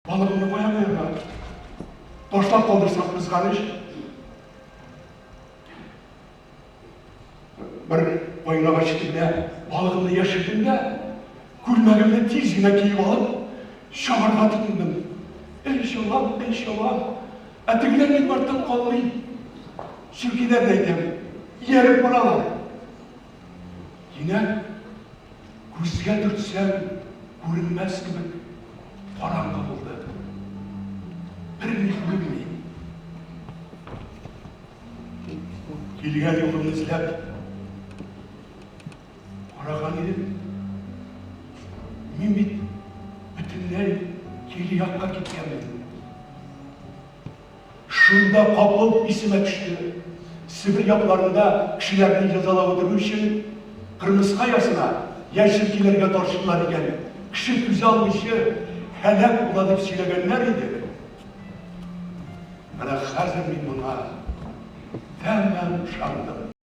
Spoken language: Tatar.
Балыгымны кая куярга? Ташлап калдырсам, кызганыч. Бер каен агачы төбенә балыгымны яшердем дә, күлмәгемне тиз генә киеп алып, чабарга тотындым. Әй чабам, әй чабам. Ә тегеләр минем арттан калмый. Чүкиләрне әйтәм, ияреп баралар. Кинәт күзгә төртсәң күренмәс кебек караңгы булды. Берни күренми. Килгән юлымны эзләп караган идем. Мин бит бөтенләй кире якка киткәнмен. Шунда капылт исемә төште, Себер якларында кешеләрне җәзалап үтерү өчен кырмыска оясына йә черкиләргә таршыйлар икән, кеше түзә алмыйчы һәлак була дип сөйләгәннәр иде. Менә хәзер мин моңа тәмам ышандым.